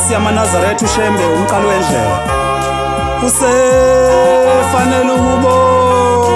Inkosi yamaNazaretha uShembe umqalo wendlela usefanele ukubonga,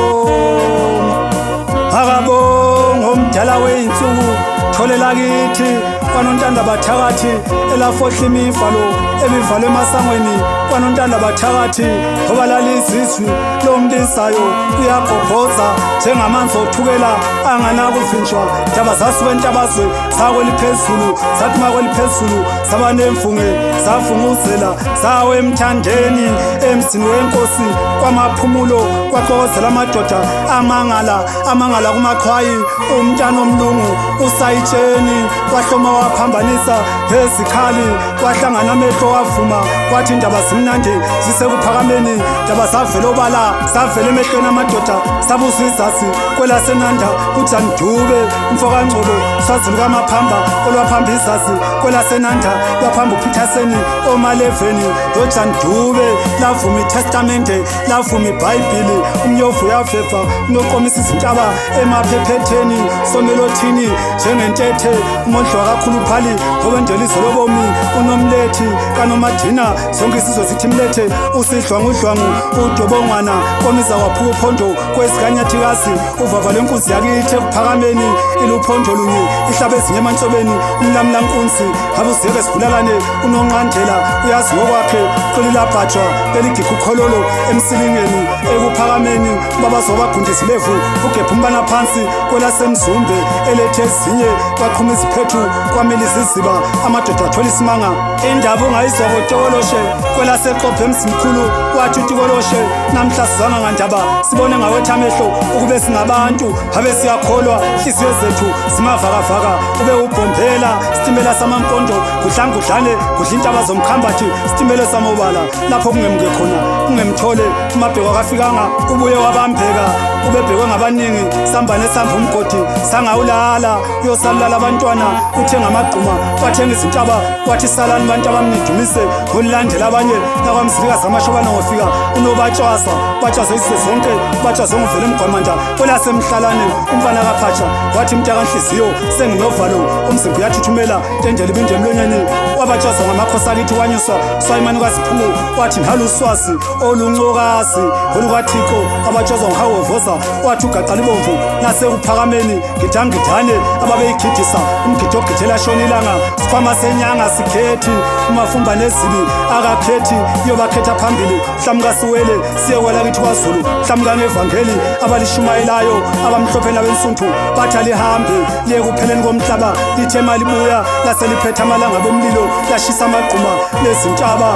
akabonga omdala wey'nsuku tholela kithi kwanontanda bathakathi elafohla imivalo emivalo emasangweni kwanontanda bathakathi ngoba lalizizwi lomlisayo uyagobhoza njengamanzi othukela anganakuvinjwa. Ndaba zasuka entabazwe sakweliphezulu, sathi makweliphezulu saba nemfunge safunguzela sawe emthandeni emzini wenkosi kwamaphumulo kwaxokozela amadoda amangala amangala kumaxhwayi umntana omlungu usayitsheni wahloma waphambanisa ngezikhali kwahlangana amehlo wavuma kwathi indaba zimnandi zisekuphakameni. Ndaba zavela obala zavela emehlweni amadoda sabuza izazi kwelasenanda uJan Dube umfokangcobo swazi lukamaphamba olwaphamba izazi kwelasenanda lwaphamba uPeterson omaleveni noJan Dube lavuma itestamente lavuma ibhayibhili umnyovu uyaveva unoqomisa izintaba emaphephetheni somelothini njengentethe umondlo wakakhuluphali obendela izolobomi unomlethi kanomadina zonke isizwe sithi mlethe usidlwangudlwangu udobongwana komisa waphuka uphondo kwezikanyathikazi uvava lwenkunzi yakithi ekuphakameni iluphondo lunye ihlaba ezinye emantshobeni umlamlankunzi ngabe uziyeke sibulalane unonqandela uyazi ngokwakhe qililabhajwa beligikha ukhololo emsilingeni ekuphakameni babazobagundisa ilevu ugebha umbana phansi kwelasemzumbe elethe ezinye kwaqhuma iziphethu kwamila iziziba amadoda athola isimanga. Indaba ungayizwa kotokoloshe kwelaseqophe emzimkhulu wathi utikoloshe namhla sizwanga ngandaba sibone ngawethu amehlo ukube singabantu habe siyakholwa inhliziyo zethu zimavakavaka ube ubhombela sitimela samampondo gudlangudlane gudla intaba zomkhambathi sitimele samobala lapho kungemuke khona kungemthole umabheko akafikanga ubuye wabambeka ubebhekwe ngabaningi sambane samba umgodi sangawulala uyosalulala abantwana uthenga amagquma wathenga izintaba wathi salani bantu abamnidumise ngolilandela abanye nakwamzilikazi amashobana ngofika unobatshwaza batshwaze izizwe zonke batshwaze nguvela emgwamanda kwelasemhlalane umfana kaphatsha wathi mntakanhliziyo senginovalo umzimba uyathuthumela tendela ibinde emlonyeni wabatshazwa ngamakhosi akithi wanyuswa swayimani kwaziphuku wathi naluswazi oluncokazi olukathixo abatshazwa nguhawovoza wathi ugaqa libomvu nasekuphakameni gidangidane ababeyikhidisa umgidi ogidela shona ilanga sikhwama senyanga sikhethi umafumba nezibi akakhethi iyobakhetha phambili hlamuka siwele siyekwela kithi kwaZulu hlamuka ngevangeli abalishumayelayo abamhlophe nabensuntu bathi alihambe liye kupheleni komhlaba lithe malibuya laseliphethe amalanga bomlilo lashisa amagquma lezintaba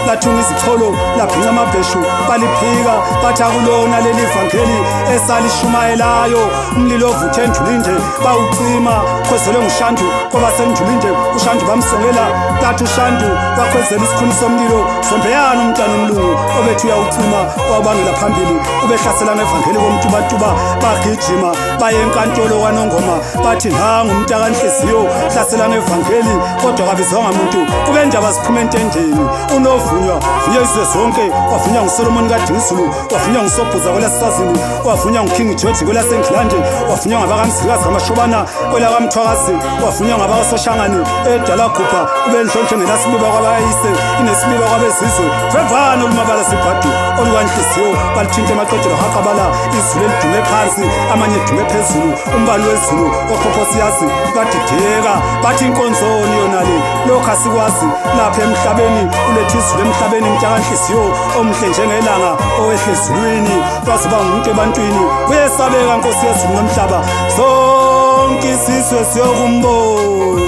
lathunga izicholo labhinca amabheshu baliphika bathi akulona leli vangeli esalishumayelayo umlilo ovuthe endulinde bawucima khwezelwe ngushandu kwabasemndulinde ushandu bamsongela lathi ushandu wakhwezela isikhuni somlilo sombeyana umntana umlungu obethu uyawucima wawubangela phambili ubehlasela ngevangeli komtubatuba bagijima baye enkantolo kwanongoma bathi nangu umntakanhliziyo hlasela ngevangeli kodwa kabizwanga muntu kube ndaba ziphuma entendeni unovunywa vunywa izwe zonke wavunywa nguSolomoni kaDingizulu wavunywa nguSobhuza kwelasesazini wavunywa nguKing George kwelaseNgilandi wavunywa ngabakamzilikazi kamashobana kwelakamthwakazi wavunywa ngabakasoshangane edalagubha ube nhlonhlo ngelasibiba kwabayise inesibiba kwabezizwe vevana olumabala sibhadu olukanhliziyo balithinta emaqedelo haqabala izulu elidume phansi amanye edume phezulu umbani wezulu okhopho siyazi badideka bathi inkonzoni yona le lokhu asikwazi lapha emhlabeni uletha izulu emhlabeni mntakanhliziyo omhle njengelanga owehle ezulwini waziba ngumuntu ebantwini uyesabeka nkosi yezulu nomhlaba zonke isizwe siyokumbona.